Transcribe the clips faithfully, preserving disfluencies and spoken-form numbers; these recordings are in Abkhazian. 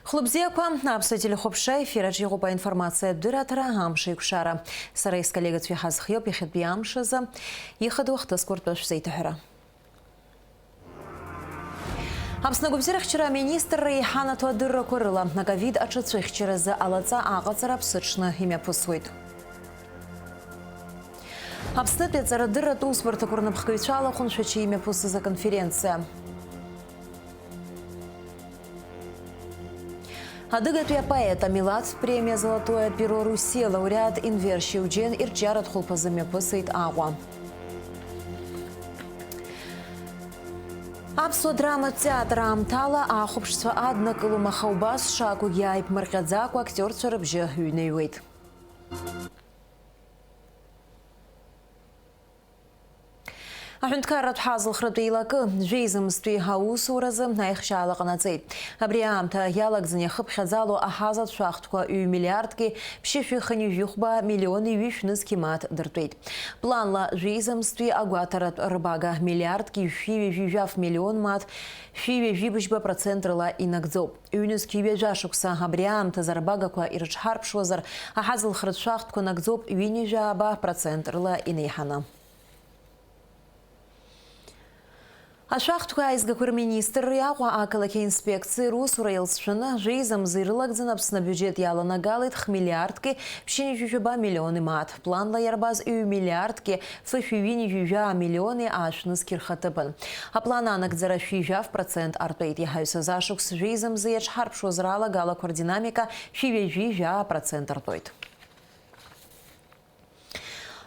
Хәлыбзиақәа, аԥсуа телехәаԥшра ефираҿ иҟоуп аинформациатә дырраҭара «Амш еиқәшара». Сара исколлегацәа иҳазхиоуп иахьатәи амш азы ихадоу ахҭысқәа ртәы шәзеиҭаҳәара. Аԥсны агәабзиарахьчара аминистрра иҳанаҭо адыррақәа рыла, аковид аҿацәыхьчаразы алаҵа аҟаҵара аԥсыҽны имҩаԥысуеит. Аԥснытәи аҵарадырратә усбарҭақәа рнапхгаҩцәа алахәын Шәача имҩаԥысыз аконференциа. Адыгатәи апоет, амилаҭтә премиа «Золотое перо Руси» алауреат Инвер Шьоуџьен ирҿиаратә хәылԥазы мҩаԥысит Аҟәа. Аԥсуа драматә театр аамҭала ахәаԥшцәа аднакылом, аха убас шакәугьы ааиԥмырҟьаӡакәа актиорцәа рыбжьы ҩныҩуеит. Аҳәынҭқарратә ҳазлхратә еилакы жәеизымзтәи аусуразы аихшьаала ҟанаҵеит. Абри аамҭа иалагӡаны иахыԥхьаӡало аҳазатә шәахтәқәа ҩ миллиардки ԥшьышәи хынҩажәи хәба миллиони ҩышә нызқьи мааҭ дыртәеит. Планла жәеизымзтәи агәаҭаратә рбага миллиардки ҩышәи ҩажәи жәаф миллион мааҭ шәи ҩажәи быжьба процент рыла инагӡоуп. Ҩнызқьи ҩажәа шықәса абри аамҭазы арбагақәа ирыҽҳарԥшуазар, аҳазлхратә шәахтәқәа нагӡоуп ҩынҩажәи ааба процент рыла инеиҳаны. Ашәахтәқәа аизгақәа рминистрреи Аҟәа ақалақь аинспекциеи русура еилҵшәаны, жәеиза мза ирылагӡаны Аԥсны абиуџьет иаланагалеит хмиллиардки ԥшьынҩажәи жәаба миллиони мааҭ, планла иарбаз ҩ миллиардки фышәи ҩынҩажәи жәаа миллиони аашә нызқь рхаҭыԥан. Аплан анагӡара шәи жәаф процент артәеит, иҳаҩсыз ашықәс жәеиза мза иаҽҳарԥшуазар алагалақәа рдинамика шәи ҩажәи жәаа процент артәоит.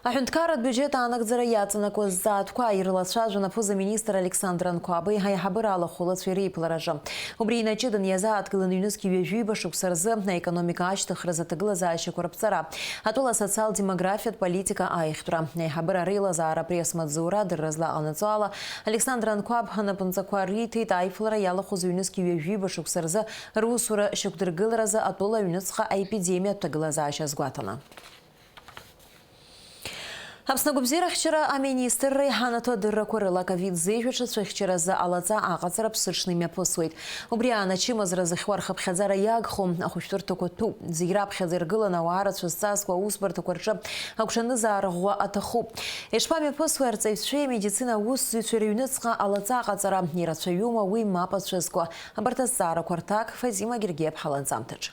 Аҳәынҭқарратә биуџьет аанагӡара иаҵанакуа зҵаатәқәа ирылацәажәон аԥыза-министр Александр Анқәаби аиҳабыра алахәылацәеи реиԥылараҿы. Убри инаҷыданы иазааҭгылан ҩнызқьи ҩажәиба шықәса рзы аекономика ашьҭыхразы аҭагылазаашьақәа рыԥҵара, атәыла асоциал-демографиатә политика аихтәра, аиҳабыра реилазаара апресс-маҵзура адырра злаҟанаҵо ала, Александр Анқәаб анапынҵақәа риҭеит аифлара иалахәыз ҩнызқьи ҩажәиба шықәса рзы русура шьақәдыргыларазы атәыла аҩныҵҟа аепидемиатә ҭагылазаашьа азгәаҭаны. Аԥсны агәабзиарахьчара аминистрра иҳанаҭо адыррақәа рыла аковид зеижә аҿацәыхьчаразы алаҵа аҟаҵара ԥсыҽны имҩаԥысуеит. Убри аан ачымазара зыхьуа рхыԥхьаӡара иагхом, ахәышәтәырҭақәа ҭәуп. Зегь раԥхьаӡа иргыланы ауаа рацәа зҵазкуа аусбарҭақәа рҿы агәҽанызаара ӷәӷәа аҭахуп. Ишԥамҩаԥысуеи арҵаҩцәеи амедицина аусзуҩцәеи рыҩныҵҟа алаҵа аҟаҵара? Ирацәаҩума уи мап ацәызкуа? Абарҭ азҵаарақәа рҭак Фазима Гергиаԥҳа ланҵамҭаҿы.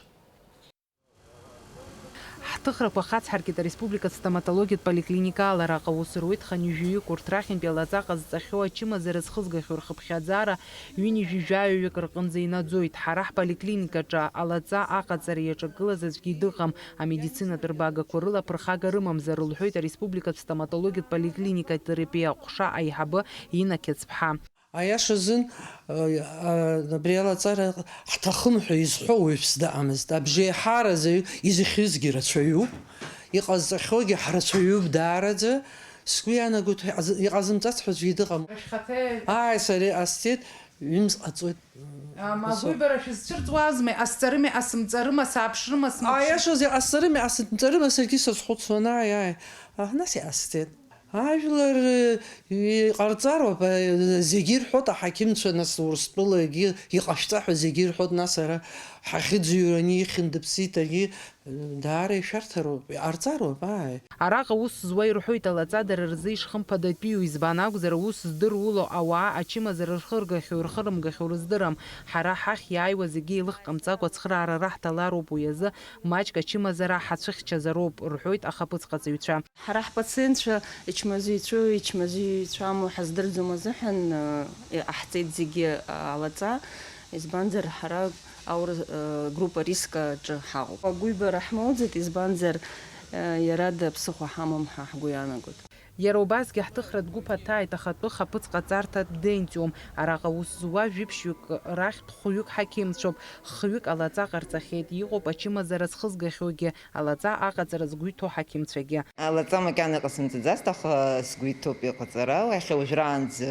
Ҳҭыхрақәа хацҳаркит ареспубликатә стоматологиатә поликлиникала. Араҟа аус руеит хынҩажәаҩык, урҭ рахьынтәи алаҵа ҟазҵахьоу, ачымазара зхызгахьоу рхыԥхьаӡара ҩынҩажәи жәаҩаҩык рҟынӡа инаӡоит. Ҳара ҳполиклиникаҿы алаҵа аҟаҵара иаҿагылаз аӡәгьы дыҟам, амедицинатә рбагақәа рыла ԥырхага рымамзар, лҳәоит ареспубликатә стоматологиатә поликлиникатә терапиа аҟәша аиҳабы Инна Қьыцԥҳа. Аиаша азын, а, а, абри алаҵара ҳҭахым ҳәа изҳәо уаҩԥс дыҟамызт. Абжеиҳараӡаҩ изыхьызгьы рацәаҩуп, иҟазҵахьоугьы ҳрацәаҩуп даараӡа. Сгәы иаанагоит, ҳәа иҟаз-, иҟазымҵац ҳәа аӡәгьы дыҟам. Рашьхаҭа. Ааи, сареи ҟасҵеит, ҩымз ҟаҵоит. Ама, ус, агәыҩбара шәызцәырҵуазма, иҟасҵарыма, иҟасымҵарыма, сааԥшрыма, сымԥшрыма? Аиашазы, иҟасҵарыма, иҟасымҵарыма, саргьы сазхәыцуан, ааи, ааи. А, нас иҟасҵеит. Ажәлар, э, иҟарҵароуп, э, зегьы ирҳәоит аҳақьымцәа, нас, Урыстәылагьы иҟашәҵа ҳәа зегьы ирҳәоит, нас, ара ҳахьыӡырҩраны ихьын, дыԥсит, аргьы, э, даара ишәарҭароуп, иҟарҵароуп, ааи. Араҟа аус зуа ирҳәоит, алаҵа дара рзы ишхымԥадатәиу, избан акәзар, аус здыруло ауаа ачымазара рхыргахьоу, рхырымгахьоу рыздырам. Ҳара ҳахь иааиуа зегьы еилыхҟамҵакәа ацхыраара раҳҭалароуп, уи азы маҷк ачымазара ҳацәыхьчазароуп, рҳәоит ахаԥыцҟаҵаҩцәа. Ҳара ҳпациентцәа ичмазаҩцәоу, ичмазаҩцәаму ҳаздырӡом азыҳәан, э, иҟаҳҵеит зегьы алаҵа, избанзар, ҳара аур-, э, группа риска аҿы ҳаҟоуп. Агәыҩбара ҳмоуӡеит, избанзар, э, иарада ԥсыхәа ҳамам ҳәа ҳгәы иаанагоит. Иара убасгьы ҳҭыхратә гәыԥ аҭааит ахатәы хаԥыцҟаҵарҭатә дентиум. Араҟа аус зуа жәиԥшьҩык рахьтә хәҩык ҳақьымцәоуп, хҩык алаҵа ҟарҵахьеит, иҟоуп ачымазара зхызгахьоугьы, алаҵа аҟаҵара згәы иҭоу ҳақьымцәагьы. Алаҵа макьана иҟасымҵаӡацт, аха сгәы иҭоуп иҟаҵара. Уахь уажәраанӡа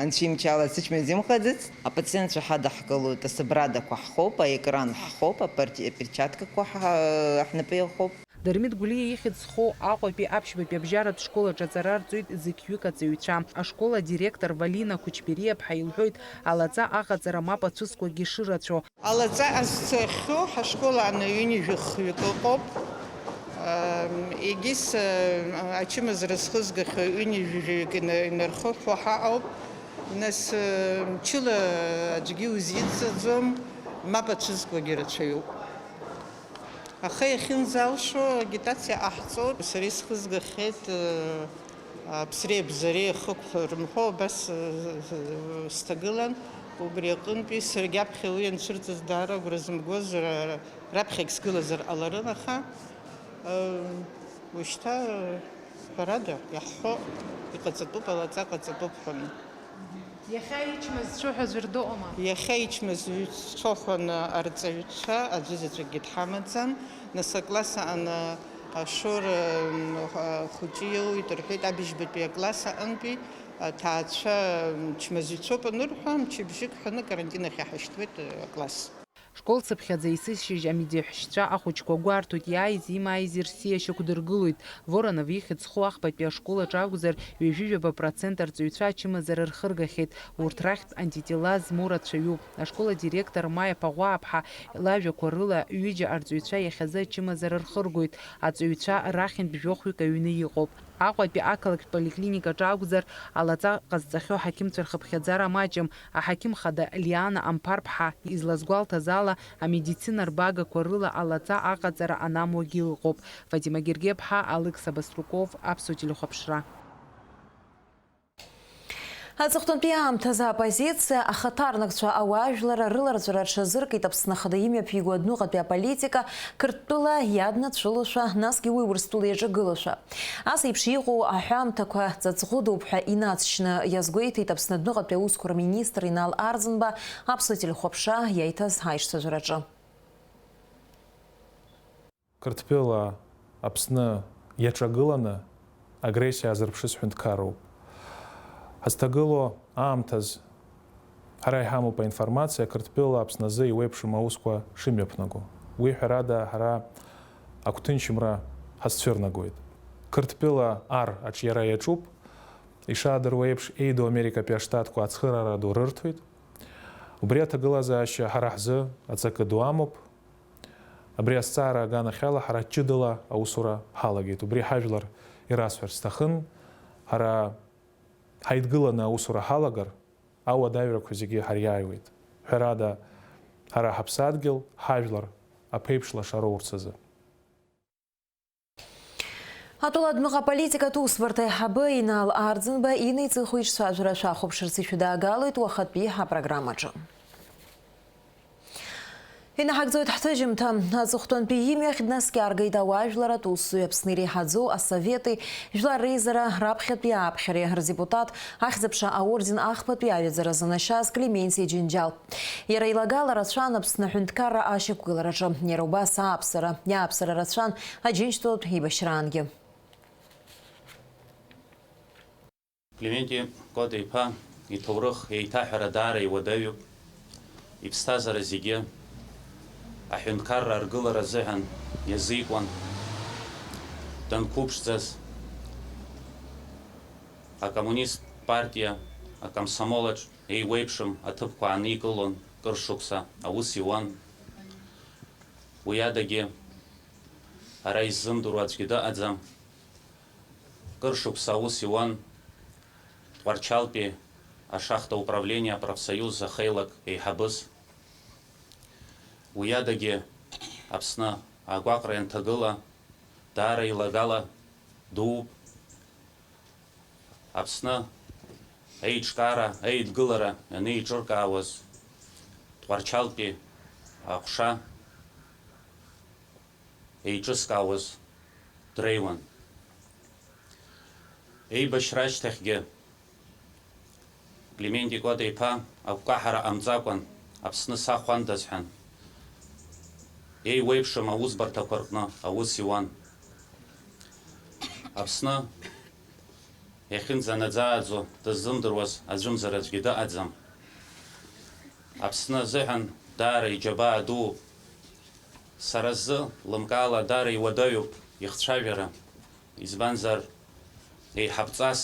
анцәа имчала сычмазаҩымхаӡацт. Апациентцәа ҳадаҳкылоит, асабрадақәа ҳхоуп, аекран ҳхоуп, апарти-, аперчаткақәа ҳа-, ҳнапы иахоуп. Дырмит Гәлиа ихьӡ зхоу Аҟәатәи аԥшьбатәи абжьаратә школ аҿы аҵара арҵоит зықьҩык аҵаҩцәа. Ашкол адиректор Валина Кучбериаԥҳа илҳәоит, алаҵа аҟаҵара мап ацәыскуагьы шырацәоу. Алаҵа азцахьоу ҳашкол аан ҩынҩажәи хҩык ыҟоуп. Ам, егьыс, а, ачымазара зхызгахьоу ҩынҩажәижәаҩык ина-, инархыҳәҳәо ҳаҟоуп. Нас, а, мчыла аӡәгьы узидҵаӡом, мап ацәызкуагьы рацәаҩуп. Аха иахьынӡалшо агитациа ҟаҳҵоит. Сара исхызгахьеит, э, аԥсреи абзареи ахықәҳәа рымҳәо, абас, э, сҭагылан. Убри аҟынтәи саргьы аԥхьа уи анцәырҵыз даара агәра зымгоз ра-, ра-, раԥхьагь сгылазар ҟаларын, аха, э, ушьҭа, э, ҳәарада, иаҳҳәо иҟаҵатәуп, алаҵа ҟаҵатәуп ҳәа. Иахьа ичмазцәоу ҳәа аӡәыр дыҟоума? Иахьа ичмазцәоу ҳәа арҵаҩцәа аӡәы заҵәыкгьы дҳамаӡам. Нас акласс аан ашоура, м, хәыҷы иоуит рҳәеит, абыжьбатәи акласс аҟынтәи аҭаацәа, м, чмазаҩцәоуп анырҳәа, мчыбжьык ҳәаны карантин ахь иҳашьҭуеит, э, акласс. Школ цыԥхьаӡа есышьыжь амедиаҳәшьцәа ахәыҷқәа гәарҭоит, иааиз, имааиз ирсиа шьақәдыргылоит. Воронов ихьӡ зху ахԥатәи ашкол аҿы акәзар, ҩажәижәаба процент арҵаҩцәа ачымазара рхыргахьеит. Урҭ рахьтә антитела змоу рацәаҩуп. Ашкол адиректор Маиа Ԥаӷәааԥҳа лажәақәа рыла, ҩыџьа арҵаҩцәа иахьазы ачымазара рхыргоит. Аҵаҩцәа рахьынтә жәохәҩык аҩны иҟоуп. Аҟәатәи ақалақьтә поликлиникаҿы акәзар, алаҵа ҟазҵахьоу аҳақьымцәа рхыԥхьаӡара маҷым. Аҳақьым хада Лиана Амԥарԥҳа излазгәалҭаз ала, амедицина рбагақәа рыла алаҵа аҟаҵара анамуагьы ыҟоуп. Фатима Гергеԥҳа, Алықьса Баструков, Аԥсуа телехәаԥшра. Аҵыхәтәантәи аамҭазы аоппозициа ахаҭарнакцәа ауаажәларра рыларҵәара рҽазыркит Аԥсны Ахада имҩаԥиго адәныҟатәи аполитика, Қырҭтәыла иаднацәылошәа, насгьы уи Урыстәыла иаҿагылошәа. Ас еиԥш иҟоу аҳәамҭақәа ҵаҵӷәыдоуп ҳәа инаҵшьны иазгәеиҭеит Аԥсны адәныҟатәи аусқәа рминистр Инал Арӡынба Аԥсуа телехәаԥшра иаиҭаз аишьцәажәараҿы. Қырҭтәыла Аԥсны иаҿагыланы агрессиа аазырԥшыз ҳәынҭқарроуп. Ҳазҭагылоу аамҭаз ҳара иҳамоуп аинформациа Қырҭтәыла Аԥсны азы еиуеиԥшым аусқәа шымҩаԥнаго. Уи, ҳәарада, ҳара агәҭынчымра ҳазцәырнагоит. Қырҭтәыла ар аҿиара иаҿуп. Ишаадыруа еиԥш, еиду Америкатәи аштатқәа ацхыраара ду рырҭоит. Убри аҭагылазаашьа ҳара ҳзы аҵакы ду амоуп. Абри азҵаара аганахьала ҳара ҷыдала аусура ҳалагеит. Убри ҳажәлар ирасҳәарц сҭахын, ҳара ҳаидгыланы аусура ҳалагар, ауадаҩрақәа зегьы ҳариааиуеит. Ҳәарада, ҳара ҳаԥсадгьыл, ҳажәлар аԥеиԥш лашароурц азы. Атәыла адәныҟа аполитикатә усбарҭа аиҳабы Инал Арӡынба инеиҵыху ицәажәара шәахәаԥшырц ишәыдаагалоит уахатәи ҳапрограммаҿы. Инаҳагӡоит ҳҭыжьымҭа. Аҵыхәтәантәи имҩахь днаскьаргеит ауаажәларатә усзуҩ Аԥсны иреиҳаӡоу асовети Жәлар реизара раԥхьатәи ааԥхьареи рдепутат, Ахьӡ-аԥша аорден ахԥатәи аҩаӡара занашьаз Клементи Џьынџьал. Иара илагала рацәан Аԥсны аҳәынҭқарра ашьақәгылараҿы, иара убас ааԥсара, иааԥсара рацәан Аџьынџьтәылатә еибашьраангьы. Клементи Кәата-иԥа иҭоурых еиҭаҳәара даара иуадаҩуп. Иԥсҭазаара зегьы аҳәынҭқарра аргылара азыҳәан иазикуан. Данқәыԥшӡаз, акоммунист партиа акомсомолаҿ еиуеиԥшым аҭыԥқәа ааникылон, кыр шықәса аус иуан. Уи адагьы, ара иззымдыруа аӡәгьы дыҟаӡам. Кыр шықәса аус иуан Тҟәарчалтәи ашахта управление апрофсоиуз ахеилак еиҳабыз. Уи адагьы Аԥсны агәаҟра ианҭагыла, даара илагала дууп. Аԥсны аиҿкаара, аидгылара анеиҿыркаауаз, Тҟәарчалтәи аҟәша еиҿызкаауаз дреиуан. Еибашьра ашьҭахьгьы Клементи Кәата-иԥа агәкаҳара ҟамҵакәан Аԥсны сахәандаз ҳәан, еиуеиԥшым аусбарҭақәа рҟны аус иуан. Аԥсны иахьынӡанаӡааӡо дыззымдыруаз аӡәымзар аӡәгьы дыҟаӡам. Аԥсны азыҳәан даара иџьабаа дууп. Сара сзы лымкаала даара иуадаҩуп ихцәажәара, избанзар, еиҳабҵас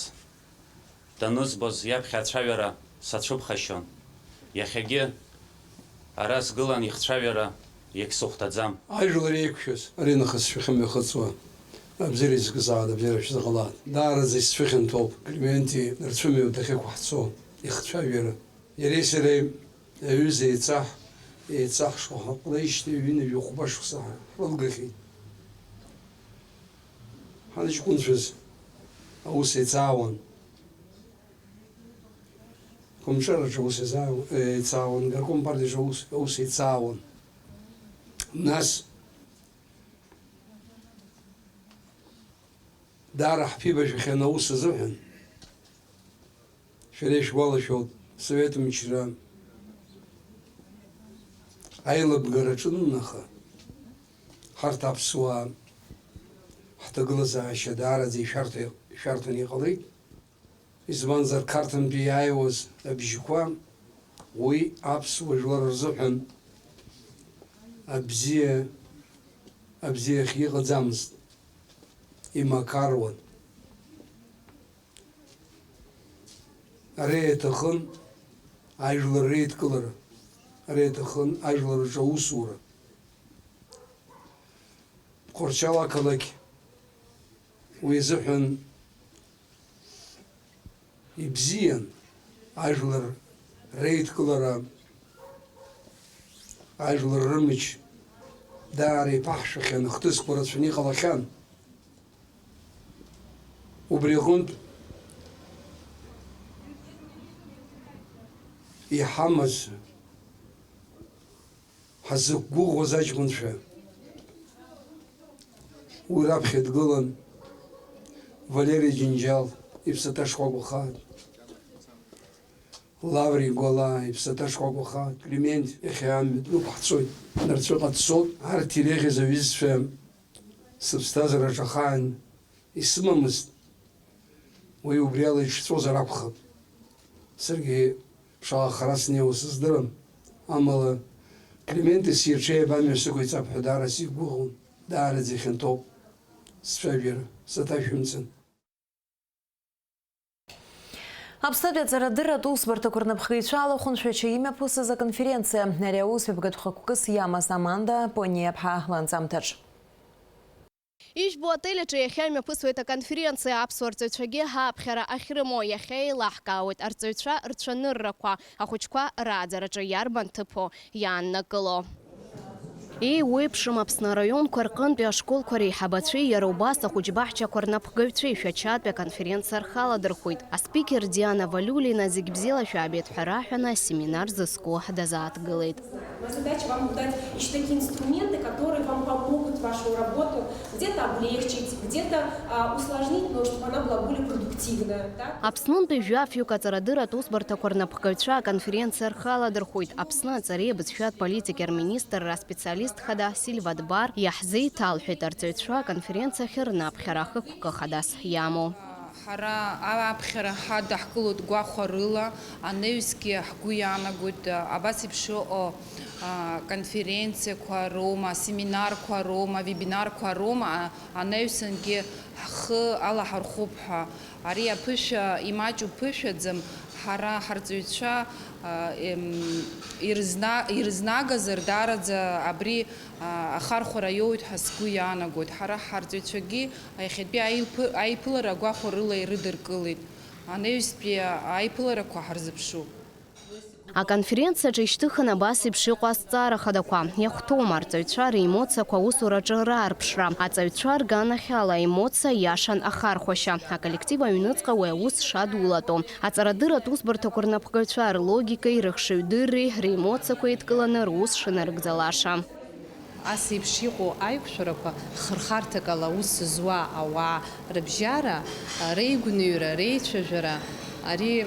данызбоз иаԥхьа ацәажәара сацәыԥхашьон. Иахьагьы ара сгылан ихцәажәара иагьсыхәҭаӡам. Ажәлар еиқәшәаз, ари нахыс шәахьымҩахыҵуа, абзиара изкызаат, абзиара шәзыҟалааит. Даараӡа исцәыхьанҭоуп Клементи рцәымҩа дахьықәаҳҵо ихцәажәара. Иареи сареи аҩыза еицаҳ-, еицаҳшо ҳаҟәлеижьҭеи ҩынҩажәи хәба шықәса ҳрылгахьеит. Ҳаныҷкәынцәаз аус еицаауан. Қәымҿараҿы аус еизаа-, еицаауан, горком партиаҿы аус, аус еицаауан. Нас даара ҳԥибашәахьан аус азыҳәан. Шәара ишәгәалашәоит, Совет мчра аилыбгара аҿыннаха, ҳарҭ аԥсуаа ҳҭагылазаашьа даараӡа ишәарҭа-, ишәарҭаны иҟалеит. Избанзар, Қарҭынтәи иааиуаз абжьқәа уи аԥсуа жәлар рзыҳәан абзиа, абзиахь иҟаӡамызт, имақаруан. Ари иаҭахын ажәлар реидкылара, ари иаҭахын ажәлар рҿы аусура. Тҟәарчал ақалақь уи азыҳәан ибзиан, ажәлар реидкылара, ажәлар рымч даара иԥаҳшәахьан, ахҭысқәа рацәаны иҟалахьан. Убри аҟынтә иҳамаз, ҳазықәгәыӷуаз аҷкәынцәа, уи раԥхьа дгылан Валери Џьынџьал, иԥсаҭа шкәакәа хаак, Лаври Гәала, иԥсаҭа шкәакәа хаак, Клемент иахьа амҩа днықәҳҵоит, нарцәыҟа дцоит, арҭ иреиӷьыз аҩызцәа сыԥсҭазаараҿы ахаан исымамызт, уи убри ала иҽҵәозар акәхап. Саргьы шаҟа хара снеиуа сыздырам, амала Клементи сирҽеибамҩа сықәиҵап ҳәа даара сиқәгәыӷуан, даараӡа ихьанҭоуп сцәажәара, саҭашәымҵан. Аԥснытәи аҵарадырратә усбарҭақәа рнапхгаҩцәа алахәынҵәашьа имҩаԥысыз аконференциа. Ари аус ҩбагатә хықәкыс иамаз Аманда Пониаԥҳа ланҵамҭаҿ. Ижәбо отель аҿы иахьа имҩаԥысуеит аконференциа, аԥсуа рҵаҩцәагьы ааԥхьара ахьрымоу. Иахьа еилаҳкаауеит арҵаҩцәа рцәаныррақәа, ахәыҷқәа рааӡараҿы иарбан ҭыԥу иааннакыло. Еиуеиԥшым Аԥсны араионқәа рҟынтәи ашколқәа реиҳабацәеи иара убас ахәыҷбаҳчақәа рнапхгаҩцәеи Шәачатәи аконференциа рхы аладырхәит. Аспикер Диана Валиулина зегь бзиала шәаабеит ҳәа раҳәаны асеминар зызку дазааҭгылеит. Моя задача вам дать ещё такие инструменты, которые вам помогут вашу работу где-то облегчить, где-то, а, усложнить, но чтобы она была более продуктивная, да? Аԥснынтәи жәафҩык аҵарадырратә усбарҭақәа рнапхгаҩцәа аконференциа рхы аладырхәит. Аԥсны аҵареи абызшәатә политики рминистрра аспециалист хада Сильва Дбар иаҳзеиҭалҳәеит арҵаҩцәа аконференциахь рнаԥхьара ахықәкы хадас иамоу. Ҳара аԥхьара ҳадаҳкылоит гәахәарыла, анаҩсгьы ҳгәы иаанагоит, абас еиԥш иҟоу, а, конференциақәа роума, семинарқәа роума, вебинарқәа роума, а, анаҩсангьы ҳхы алаҳархәып ҳәа. Ари аԥышәа имаҷу ԥышәаӡам, ҳара ҳарҵаҩцәа, а, ем, ирызна-, ирызнагазар, даараӡа абри, а, ахархәара иоуеит ҳәа сгәы иаанагоит. Ҳара ҳарҵаҩцәагьы Иахьатәи аилԥы-, аиԥылара агәахәарыла ирыдыркылеит. Анаҩстәи аиԥыларақәа ҳарзыԥшуп. Аконференциаҿы ишьҭыхын абас еиԥш иҟоу азҵаара хадақәа. Иахәҭоума арҵаҩцәа реимоциақәа аусураҿы раарԥшра? Аҵаҩцәа рганахьала аимоциа иашан ахархәашьа. Аколлектив аҩныҵҟа уи аус шадулатәу. Аҵарадырратә усбарҭақәа рнапхгаҩцәа рлогикеи рыхшыҩдырреи реимоциақәа еидкыланы рус шынарыгӡалаша. Ас еиԥш иҟоу аиқәшәарақәа хырхарҭак ала аус зуа ауаа рыбжьара, реигәныҩра, реицәажәара, ари, м,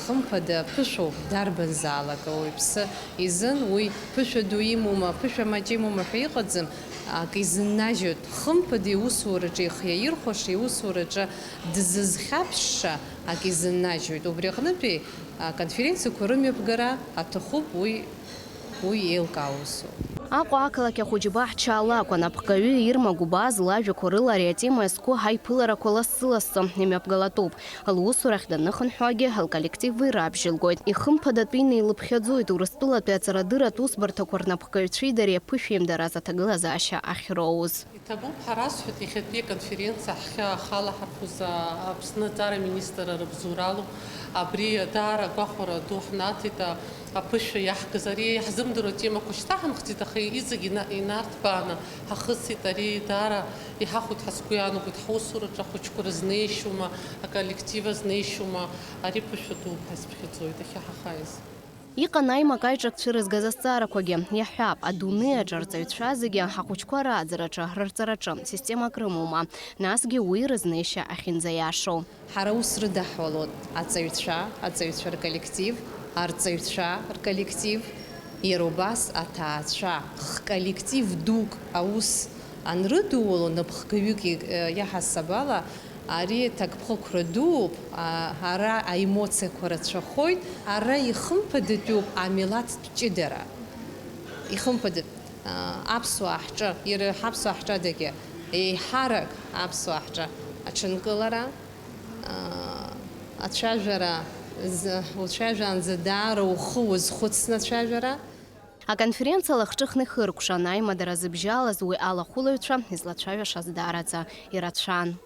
хымԥада ԥышәоуп дарбанзаалак ауаҩԥсы изын. Уи ԥышәа ду имоума, ԥышәа маҷ имоума ҳәа иҟаӡам, ак изыннажьуеит. Хымԥада иусураҿы ихы иаирхәаша, иусураҿы дыззхьаԥшша ак изыннажьуеит. Убри аҟнытәи аконференциақәа рымҩаԥгара аҭахуп, уи Уи еилкаау усуп. Аҟәа ақалақь ахәыҷы баҳча алакәын, аԥхгаҩы Ирма Гәыбаз лажәақәа рыла ари атема иазку ҳаиԥыларақәа лассы-лассы имҩаԥгалатәуп. Лусурахь даныхынҳәуагьы, лколлектив уи рабжьылгоит. Ихымԥадатәины илыԥхьаӡоит Урыстәылатәи аҵарадырратә усбарҭақәа рнапхгаҩцәеи дареи аԥышәеимдараз аҭагылазаашьа ахьроуз. Иҭабуп, ҳара, сҳәеит, иахьатәи аконференциа ҳхьаа халаҳархәыз, а, Аԥсны аҵара министрра рыбзоуралоуп. Абри даара агәахәара ду ҳнаҭеит, а, аԥышәа иаҳкыз. Ари иаҳзымдыруа темақәа шьҭаҳамхӡеит, аха изегь ина-, инарҭбааны ҳахысит. Ари даара иҳахәоит ҳәа сгәы иаанагоит, ҳусураҿы ахәыҷқәа рызнеишьоума, аколлектив азнеишьоума, ари ԥышәа дууп ҳәа исԥхьаӡоит иахьа ҳахааиз. Иҟан аимак аиҿакцәа рызгаз азҵаарақәагьы. Иаҳҳәап, адунеи аҿы арҵаҩцәа зегьы ҳахәыҷқәа рааӡараҿы, рырҵараҿы системак рымоума, насгьы уи рызнеишьа ахьынӡаиашоу. Ҳара ус рыдаҳҳәалоит аҵаҩцәа, аҵаҩцәа рколлектив, арҵаҩцәа рколлектив, иара убас аҭаацәа, хколлектив дук аус анрыдуало, напхгаҩык, э, иаҳасаб ала, ари ҭакԥхықәра дууп, а, ара аемоциақәа рацәахоит, ара ихымԥадатәуп амилаҭтә ҷыдара. Ихымԥада-, а, аԥсуаа ҳҿы, иара ҳаԥсуаа ҳҿы адагьы, еиҳарак аԥсуаа ҳҿы аҽынкылара, а, ацәажәара, з-, уцәажәаанӡа даара ухы уазхәыцны ацәажәара. Аконференциа лахҿыхны ихыркәшан, аимадара зыбжьалаз уи алахәылаҩцәа излацәажәашаз даараӡа ирацәан.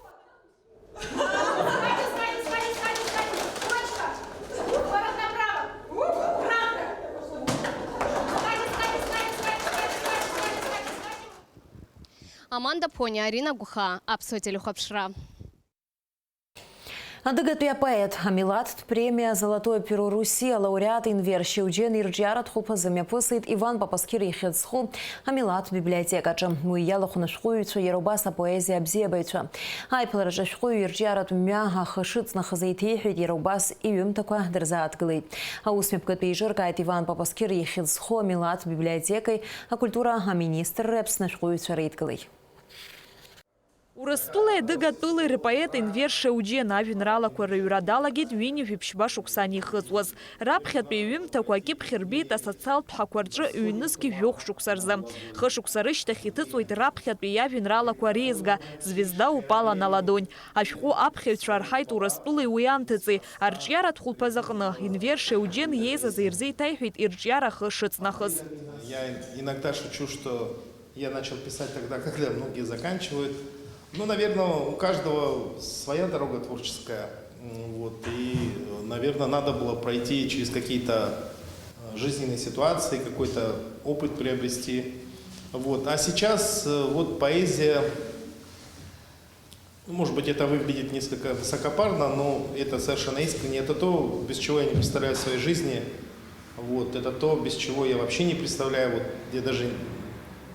Аманда Ԥониа, Арина Гәхаа, Аԥсуа телехәаԥшра. Адыгатәи апоет, амилаҭтә премиа Золотое перо Руси алауреат Енвер Шьоуџьен ирҿиаратә хәылԥазы мҩаԥысит Иван Папасқьыр ихьӡ зху амилаҭтә библиотекаҿы. Уи иалахәын ашәҟәыҩҩцәа, иара убас апоезиа абзиабаҩцәа. Аиԥылараҿы ашәҟәыҩҩы ирҿиаратә мҩа ахы шыҵнахыз еиҭеиҳәеит, иара убас иҩымҭақәа дырзааҭгылеит. Аус мҩаԥгатәи еиҿыркааит Иван Папасқьыр ихьӡ зху амилаҭтә библиотекеи акультура аминистрреи Аԥсны ашәҟәыҩҩцәа реидгылеи. Урыстәылеи адыгатәылеи рпоет Енвер Шьоуџьен ажәеинраалақәа рыҩра далагеит ҩынҩажәи ԥшьба шықәса анихыҵуаз. Раԥхьатәи иҩымҭақәа акьыԥхь рбеит асоциалтә ҳақәа рҿы ҩнызқьи жәохә шықәса рзы. Хышықәса рышьҭахь иҭыҵуеит раԥхьатәи иажәеинраалақәа реизга Звезда упала на ладонь. Ашәҟәы аԥхьаҩцәа арҳаит Урыстәылеи уи анҭыҵи. Арҿиаратә хәылԥаз аҟны Енвер Шьоуџьен иеизаз ирзеиҭеиҳәеит ирҿиара ахы шыҵнахыз. Я иногда шучу, что Я начал писать тогда, когда многие заканчивают. Ну, наверное, у каждого своя дорога творческая. М, вот, и, э, наверное, надо было пройти через какие-то, э, жизненные ситуации, какой-то опыт приобрести. Вот. А сейчас, э, вот поэзия, ну, может быть, это выглядит несколько высокопарно, но это совершенно искренне. Это то, без чего я не представляю своей жизни. Вот, это то, без чего я вообще не представляю. Вот я даже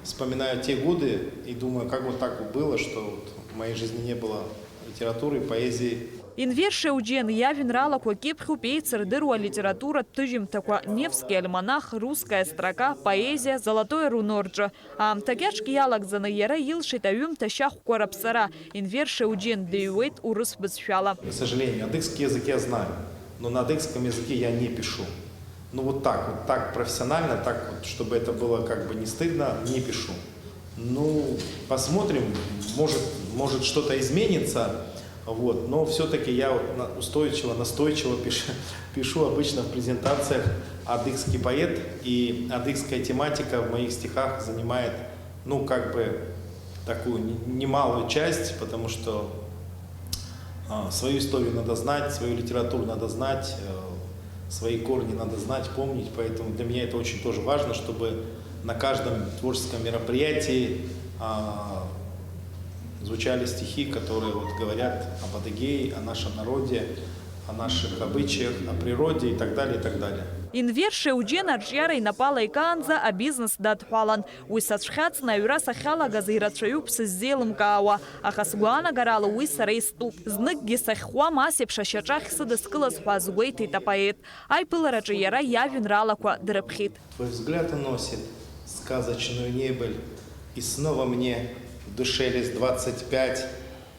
вспоминаю те годы и думаю, как вот так вот было, что вот в моей жизни не было литературы, поэзии. Енвер Шьоуџьен иажәеинраалақәа кьыԥхьуп еицырдыруа алитературатә ҭыжьымҭақәа Невский альманах, Русская строка, поэзиа, Золотое руно рҿы. Аамҭа кьаҿк иалагӡаны иара илшеит аҩымҭа шьахәқәа раԥҵара. Енвер Шьоуџьен дыҩуеит урыс бызшәала. К сожалению, адыгский язык я знаю, но на адыгском языке я не пишу. Ну вот так, вот так профессионально, так вот, чтобы это было как бы не стыдно, не пишу. Ну, посмотрим, может, может что-то изменится, вот, но всё-таки я вот на-, устойчиво, настойчиво пишу, пишу обычно в презентациях адыгский поэт, и адыгская тематика в моих стихах занимает, ну, как бы, такую не-, немалую часть, потому что, а, свою историю надо знать, свою литературу надо знать, э, свои корни надо знать, помнить, поэтому для меня это очень тоже важно, чтобы на каждом творческом мероприятии, а, звучали стихи, которые вот говорят об Адыгее, о нашем народе, о наших обычаях, о природе и так далее, и так далее. Енвер Шьоуџьен арҿиара инапала икаанӡа абизнес дадҳәалан. Уи сацәхьаҵны аҩра сахьалагаз ирацәаҩуп сыззеилымкаауа, аха сгәаанагарала уи сара истәуп. Зныкгьы сахьхәуам ас еиԥш ашьаҿахь сыдыскылаз ҳәа азгәеиҭеит апоет. Аиԥылараҿы иара иажәеинраалақәа дрыԥхьеит. Твой взгляд уносит сказочную небыль, и снова мне в душе лишь двадцать пять.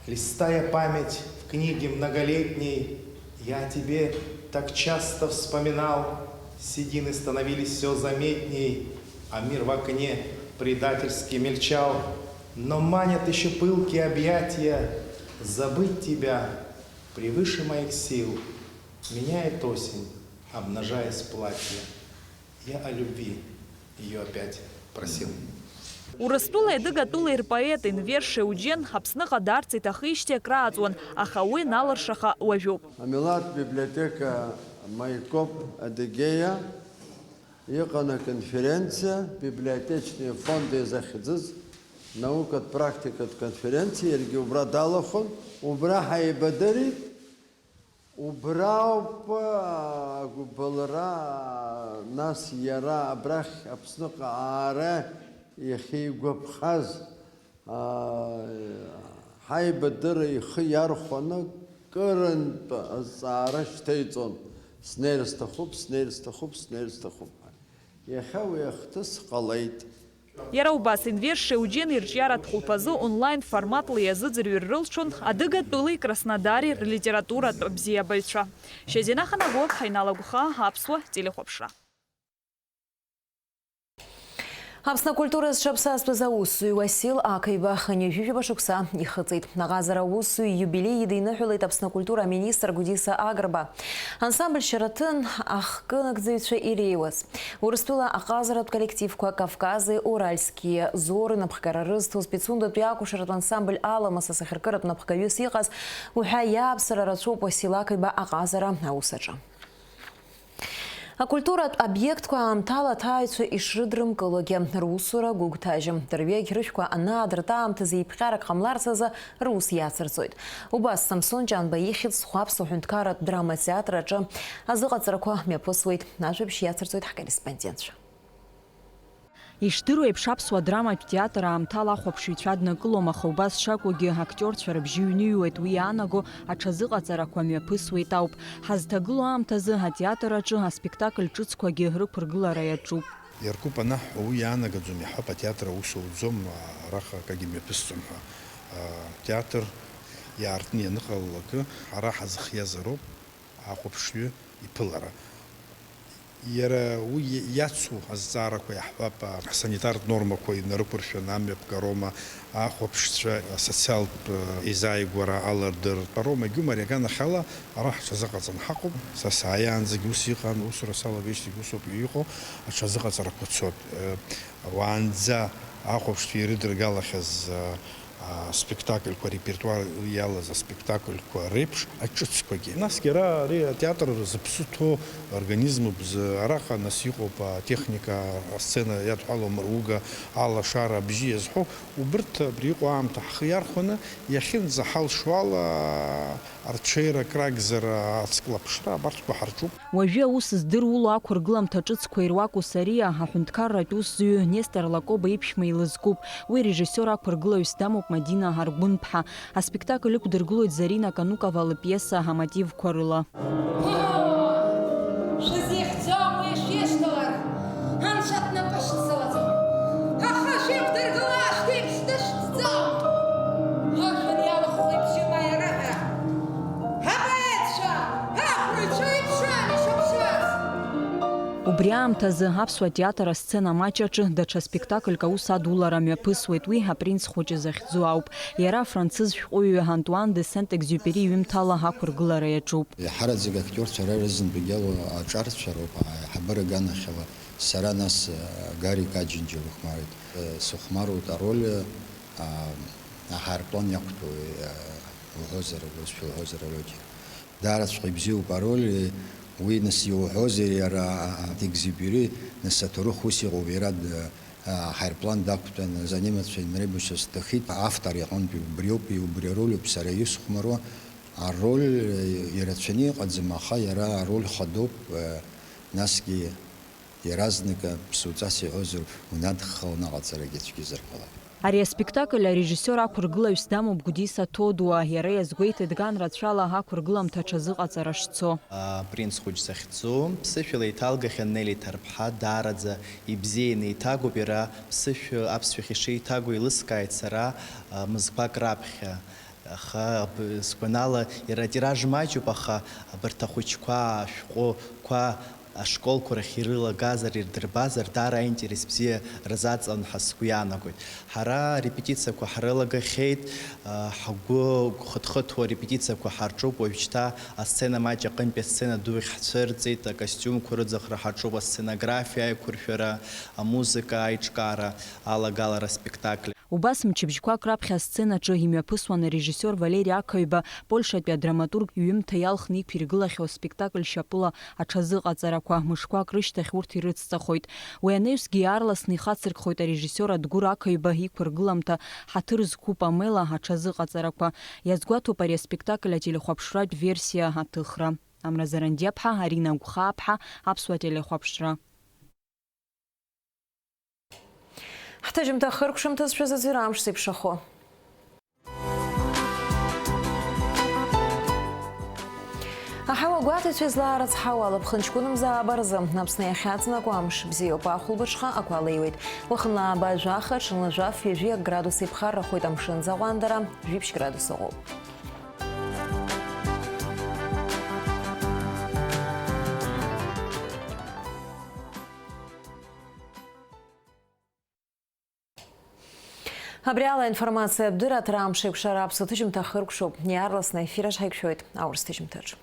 Листая память в книге многолетней, я о тебе так часто вспоминал, седины становились всё заметней, а мир в окне Предательски мельчал, но манят ещё пылкие объятия. Забыть тебя превыше моих сил. Меняет осень, обнажаясь платье. Я о любви её опять просил. Урыстәылеи адыгатәылеи рпоет Енвер Шеуџьен Аԥсныҟа даарц иҭахижьҭеи акрааҵуан, аха уи налыршаха уажәуп. Амилаҭ библиотека Маикоп Адыгеиа. Иҟан аконференциа, библиотечные фонды изахьӡыз наукатә практикатә конференциа, иаргьы убра далахәын, убра ҳаибадырит, убра ауп, агәыбылра, нас иара абрахь Аԥсныҟа аара иахьигәаԥхаз. Аа, ҳаибадырра ихы иархәаны кырынтә азҵаара шьҭеиҵон, снеир сҭахуп, снеир сҭахуп, снеир сҭахуп ҳәа. Иахьа уи ахҭыс ҟалеит. Иара убас, Енвер Шеуџьен ирҿиаратә хәылԥазы онлайн форматла иазыӡырҩыр рылшон Адыгатәылеи Краснодари рлитературатә бзиабаҩцәа. Шьазина Ханагәыаԥҳа иналагәха аԥсуа телехәаԥшра. Аԥсны акультура зҽаԥсазтәыз аусзуҩ Уасил Ақаиба хынҩажәижәаба шықәса ихыҵит. Аҟазара аусзуҩ ииубилеи идиныҳәалеит Аԥсны акультура аминистр Гәдиса Агрба. Ансамбль Шьараҭын ахкы нагӡаҩцәа иреиуаз, Урыстәыла аҟазаратә коллективқәа Кавкази Уральские зори напхгара рызҭоз, Пицундатәи акәашаратә ансамбль Аламыс асахьаркыратә напхгаҩыс иҟаз уҳәа иааԥсара рацәоуп Уасил Ақаиба аҟазара аус аҿы. Акультуратә обиектқәа аамҭала аҭааҩцәа ишрыдрымкылогьы русура гәыгәҭажьым. Дырҩегь рышәқәа анаадырт аамҭазы еиԥҟьарак ҟамларц азы рус иацырҵоит. Убас Самсон Ҷанба ихьӡ зху аԥсуа ҳәынҭқарратә драма театр аҿы азыҟаҵарақәа мҩаԥысуеит. Ажәабжь иацырҵоит ҳкорреспондентцәа. Ишдыру еиԥш, аԥсуа драматә театр аамҭала ахәаԥшыҩцәа аднакылом, аха убас шакәугьы, актиорцәа рыбжьы ҩныҩуеит, уи иаанаго аҽазыҟаҵарақәа мҩаԥысуеит ауп. Ҳазҭагылоу аамҭазы атеатр аҿы аспектакль ҿыцқәагьы рықәыргылара иаҿуп. Иаркуп анаҳҳәо, уи иаанагаӡом, иаҳҳәап, атеатр аус ауӡом, араҟа акагьы мҩаԥысӡом ҳәа. Атеатр иаартны ианыҟалалакы, ҳара ҳазхиазароуп ахәаԥшҩы иԥылара. Иара уи иацу азҵаарақәа иаҳҳәап, асанитартә нормақәа инарықәыршәаны амҩаԥгароума, ахәаԥшцәа асоциалтә еизааигәара алардыртәароума, егьума, ари аганахьала ара ҳҽазыҟаҵан ҳаҟоуп. Са сааиаанӡагь ус иҟан, усура салагеижьҭеигь усоуп иҟоу, аҽазыҟаҵарақәа цоит. Уаанӡа ахәаԥштәы ирыдыргалахьаз, а, аспектакльқәа, арепертуар иалаз аспектакльқәа реиԥш аҿыцқәагьы. Насгьы ара ари атеатр зыԥсы ҭоу организмуп, зы-, араҟа нас иҟоуп атехника, асцена иадҳәалоу амыруга, алашара, абжьы иазҳәо, убырҭ абри иҟоу аамҭа ҳхы иархәаны, иахьынӡаҳалшо ала, арҽеира, акрагзар, ацклаԥшра, абарҭқәа ҳарҿуп. Уажәы аус здыруло ақәыргыламҭа ҿыцқәа ируаку Сариа, аҳәынҭқарратә усзуҩы Нестор Лакоба иԥшәма илызкуп. Уи режиссиор ақәыргылаҩыс дамоуп Мадина Аргәынԥҳа. Аспектакль ықәдыргылоит Зарина Канукова лпиеса амотивқәа рыла. Шәызихьӡом уи шәишьҭалар, анцәа днапы шәзалаӡом. Аха шәиқәдыргыло ашәҭеиԥш дышәҭӡом. Ажәҩан иалахәхеит бжьыма иара ҳәа. Апоетцәа, ақәраҩцәа еиԥшран ишаԥшуаз. Убри аамҭазы аԥсуа театр асцена маҷ аҿы даҽа спектакльк аус адулара мҩаԥысуеит, уи Апринц хәыҷы захьӡу ауп. Иара афранцыз шәҟәыҩҩы Антуан де Сент-Екзиупери иҩымҭала ақәыргылара иаҿуп. Иаҳараӡак актиорцәа ара рызынтәык иалоу аҿарцәа роуп, аиҳабыра аганахьала сара, нас, Гарик Аџьынџьал ухәмаруеит. Сыхәмаруеит ароль, а, аҳаирплан иақәтәоу, а, уҳәозар, усшәа уҳәозар, Алиоти. Даараҵәҟьа ибзиоуп ароль, уи, нас, иуҳәозар, иара, а, а, Екзиупери, нас, аҭоурых ус иҟоуп, иара д-, аҳаирплан дақәтәан, заниматься инрабашьа сҭахит, автор иҟынтәи убриоуп, убри ароль ауп сара исыхәмаруа. Ароль, э, ирацәаны иҟаӡам, аха иара ароль хадоуп, э, насгьы иаразнак, э, ԥсуҵас иҳәозар, унадххылан аҟаҵарагьы ацәгьазар ҟалап. Ари аспектакль арежиссиор ақәыргылаҩыс дамоуп Гәдиса Ҭодуа, иара иазгәеиҭеит ган рацәала ақәыргыламҭа аҽазыҟаҵара шцо. Апринц хәыҷ захьӡу ԥсышәала иҭалгахьан Нели Ҭарԥҳа, даараӡа ибзианы иҭагоуп иара, ԥсышәа аԥсшәахь ишеиҭаго еилыскааит сара, а, мызқәак раԥхьа. Аха, б-, сгәанала, иара атираж маҷуп, аха абарҭ ахәыҷқәа, ашәҟәқәа Ашколқәа рахь ирылагазар, ирдырбазар, даара аинтерес бзиа рзаҵан ҳәа сгәы иаанагоит. Ҳара арепетициақәа ҳрылагахьеит, ҳгәы хыҭхыҭуа арепетициақәа ҳарҿуп, уажәшьҭа асцена маҷ аҟынтәи асцена ду ахь ҳцәырҵит, акостиумқәа рыӡахра ҳаҿуп, асценографиа аиқәыршәара, амузыка аиҿкаара алагалара аспектакль. Убас мчыбжьқәак раԥхьа асценаҿы имҩаԥысуан арежиссиор Валери Ақаҩба Польшатәи адраматург иҩымҭа иалхны иқәиргылахьоу аспектакль шьапыла аҽазыҟаҵарақәа, мышқәак рышьҭахь урҭ ирыцҵахоит. Уи анаҩсгьы иаарласны ихацыркхоит арежиссиор Адгәыр Ақаҩба иқәыргыламҭа Ҳаҭыр зқәу Памела аҽазыҟаҵарақәа. Иазгәаҭоуп ари аспектакль ателехәаԥшратә версиа аҭыхра. Амра Зарандиаԥҳа, Арина Гәхааԥҳа, Аԥсуа телехәаԥшра. Ҳҭыжьымҭа хыркәшамҭазшәа зыӡырҩра амш зеиԥшрахо. Аҳауа гәаҭацәа злаарыцҳауа, алаԥхынҷ гәынамӡа ааба рзы, Аԥсны иахьаҵанакуа амш бзиоуп, ахәылбыҽха ақәа леиуеит. Уахынла ааба жәаха, ҽынла жәаф, ҩажәи акы градус еиԥхаррахоит, амшын аӡаҟәандара жәиԥшь градус ыҟоуп. Абри ала аинформациатә дырраҭара амш еиқәшара аԥсуа ҭыжьымҭа хыркәшоуп. Иаарласны аефир аҿы ҳаиқәшәоит аурыс ҭыжьымҭаҿы.